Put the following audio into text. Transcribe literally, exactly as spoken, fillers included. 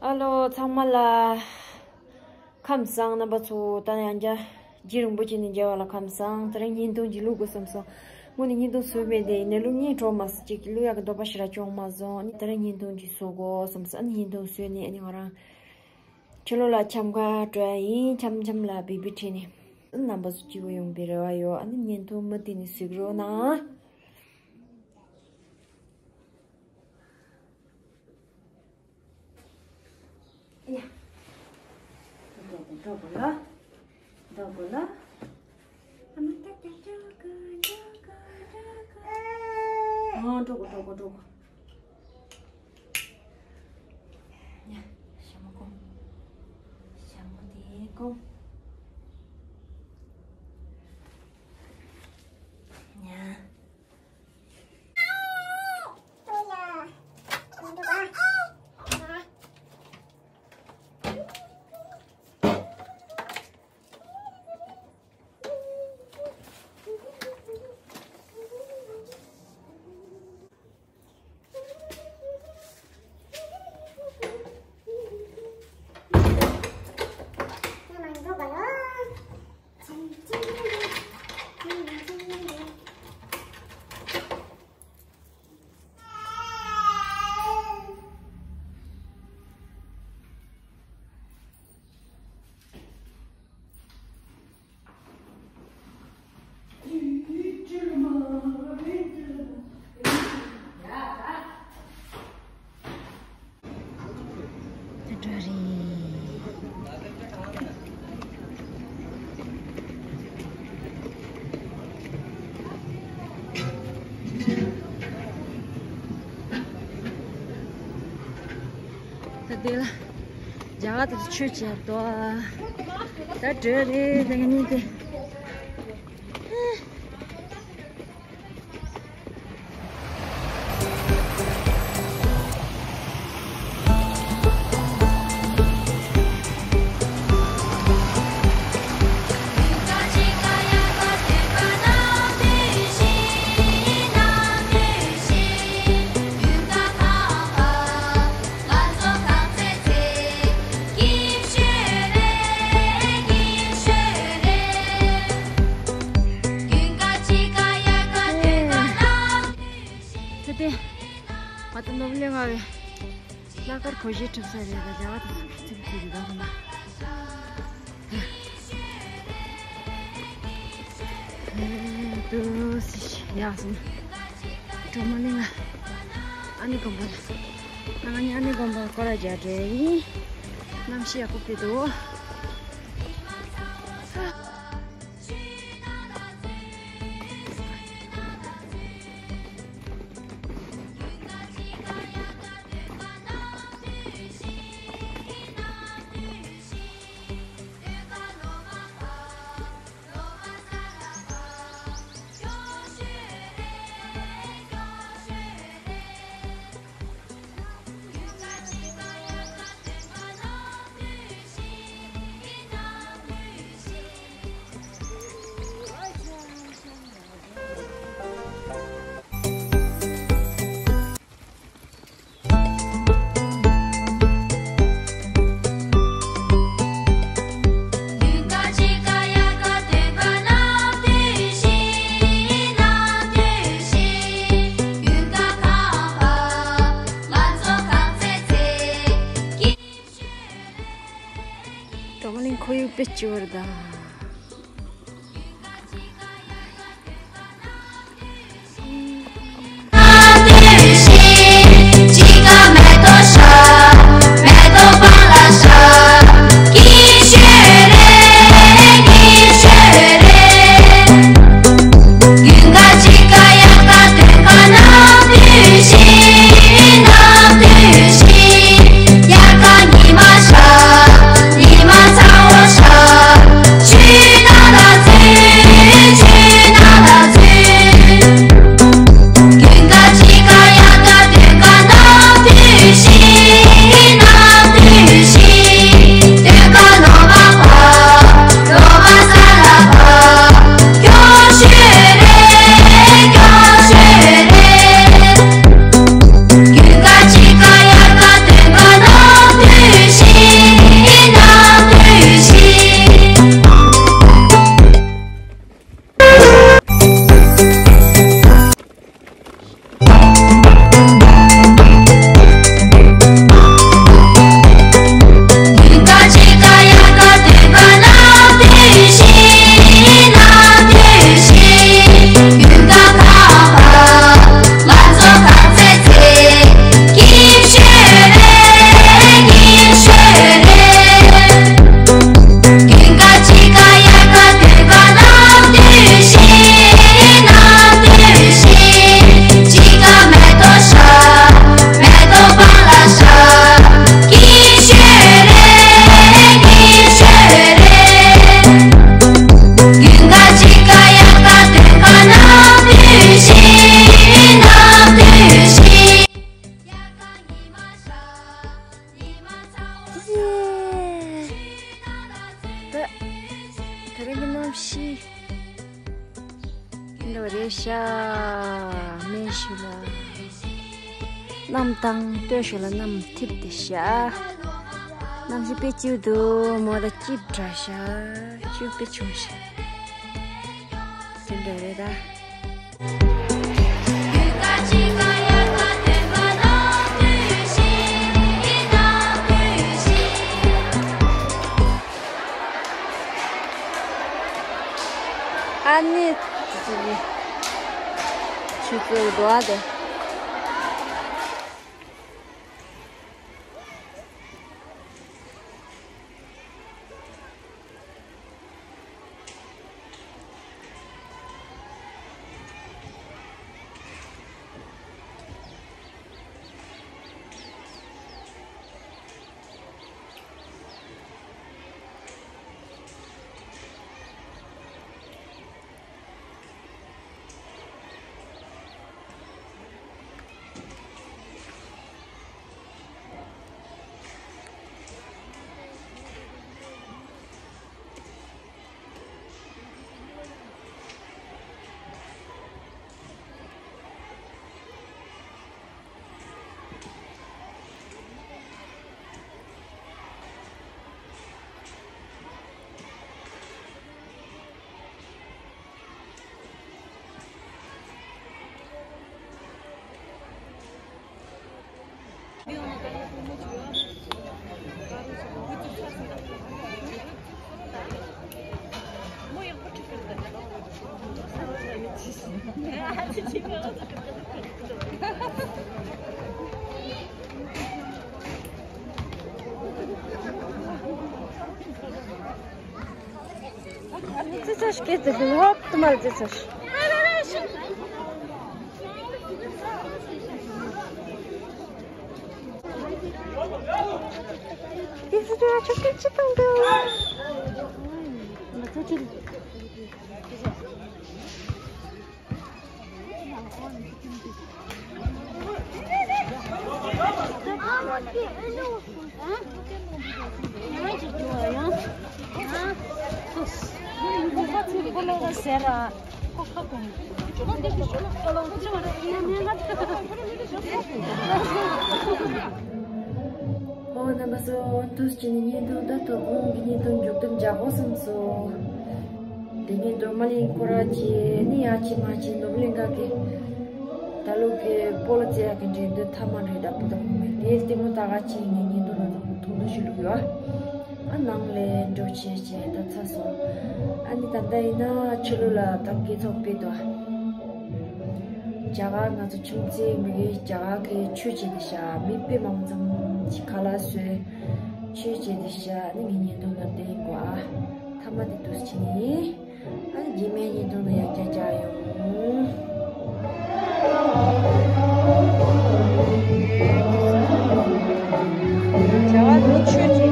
ཨ་ལོ་ཚང་མ་ལ་ཁམས་བཟང་། རྣམ་པ་ཚོ་ད་ཡང་བསྐྱར་རྗེ་རིན་པོ་ཆེ་ནས་མཇལ་བ་ལ་ཁམས་བཟང་། ད་རིང་བརྙན་ཐུང་ཅིག་བླུག་དགོས་བསམ་སོང་། དངོས་གནས་བརྙན་ཐུང་བཟོས་མེད་དེ་ཡིན་ནའི་བླུག་སྙིང་བྲོ་མ་སོང་། ཅིག་བླུག་ཡག་གི་འདོད་པ་ཞེ་དྲག་བྱུང་མ་སོང་། ཨ་ནི་ད་རིང་བརྙན་ཐུང་ཅིག་བཟོ་དགོས་བསམ་སོང་། ཨ་ནི་བརྙན་ཐུང་བཟོས་ནས་ཨ་ནི་ང་རང་ཕྱི་ལོགས་ལ་འཆམ་ག་འགྲོ་ཡ་ཡིན། འཆམ་འཆམ་ལ་བི་བི་ཁྲིད་ནས་རྣམ་པ་ཚོ་སྐྱིད་པོ་ཡོང་བའི་རེ་བ་ཡོད། ཨ་ནི་བརྙན་ཐུང་མུ་མཐུད་ནས་གཟིགས་རོགས་གནང་། ཡ། འགྲོ་དགོས་ལ། འགྲོ་དགོས་ལ། ཨ་མ་ཏག་ཏག་འགྲོ་དགོས། འགྲོ་དགོས། འགྲོ་དགོས། ཨ་འགྲོ་དགོས། འགྲོ་དགོས། འགྲོ་དགོས། ཡ། ཞྭ་མོ་སྒོམ། ཞྭ་མོ་དེ་སྒོམ། ཡ། དེ་འདྲ་རེད། ད་དེ་ལ་རྒྱ་གར་དུ་ཆོས་བྱས་ཏོ། ད་འགྲོ་རེད་དེ་ངེད་གཉིས་དེ། ད་ལྟ་ནོར་བུ་གླིང་ང་བའི་གླ་གར་གོ་ཤེས་གྲུབ་ས་རེད། ད་རྒྱ་གར་དུ་ཚིག་ཚིག་ཚིག་རེད་ད་ཁོ་ན། ཨེ་ཏུ་སི་ཡག་སོང་། གྲོ་མ་གླིང་ང་ཨ་ནེ་དགོན་པ་ལ། ང་ནི་ཨ་ནེ་དགོན་པ་སྐོར་ར་རྒྱག་འགྲོ་ཡིན། གནམ་གཤིས་ཡག་པོ་དཔེ་འདུག་གྲོ་མ་གླིང་ཁོར་ཡུག་དཔེ་སྐྱིད་པོ་རེད་ད། ཤི། འགྲོ་རེད་ཤག་མེ་ཤུ་ལ། གནམ་དྭངས་སྟོད་ཤུ་ལ་གནམ་འཐིབས་ཏེ་ཤག་གནམ་གཤིས་དཔེ་སྐྱིད་འདུག་མོ་ད་སྐྱིད་དྲགས་ཤག་ཆུ་དཔེ་ཆུང་ཤག་དེ་འདྲ་རེད་ད། ཨ་ནི། ཆུ་ཚོད་འགྲོ་བ་དེ། ཙི་ཙི་ཞིག་གིས་ཙི་ཧོབ་ཏུ་མར་ཙི་ཙི་ཞིག་ཏི་སི་ཏི་ཡ་ཆོ་སྐད་ཅི་བཏང་འདུག་ང་ཚོ་ཅི། ཨོ་རྣམ་པ་ཚོ། འདུག་སེ་བྱས་ནས་བརྙན་ཐུང་ད་དོ་དགོང་གི་བརྙན་ཐུང་མཇུག་སྡོམ་རྒྱག་དགོས་བསམ་སོང་། དེ་ནས་རྡོར་མ་གླིང་སྐོར་ར་བྱས་ནས་ཡར་ཕྱིན་མར་ཕྱིན་ནོར་བུ་གླིང་ག་གི་ད་ལོ་གི་སྤོ་ལོ་རྩེད་ཡག་གི་འགྲན་བསྡུར་མཐའ་མ་རེད། ད་སྤུ་ན་ཁ་ལ་མེད་དེ་ལྟད་མོ་ལྟ་ག་ཕྱིན་ནས་བརྙན་ཐུང་ནང་དུ་ཐུང་ཐུང་ཞིག་བླུགས་ཡོད། ཨ་ནང་ལ་འགྲོ་བྱས་བྱས་ད་ཚར་སོང་། ཨ་ནི་ད་ལྟ་ཡིན་ན་ཕྱི་ལོགས་ལ་ད་སྐྱིད་ཚོགས་དཔེ་འདུག་རྒྱ་གར་ང་ཚོ་ཁྱིམ་མཚེས་མི་རིགས་རྒྱ་གར་གི་ཆོས་བྱེད་དེ་ཤག་མི་དཔེ་མང་ཙམ་ཞིག་ཁ་ལག་བཟོས། ཆོས་བྱེད་དེ་ཤག་ནི་ངའི་བརྙན་ཐུང་ནང་བསྟན་གོ་ཨ། མཐའ་མ་དེ་འདུག་སེ་བྱས་ནས། ཨ་ནི་རྗེས་མའི་བརྙན་ཐུང་ནང་ཡང་བསྐྱར་མཇལ་ཡོང་། རྒྱ་གར་མི་ཆོས་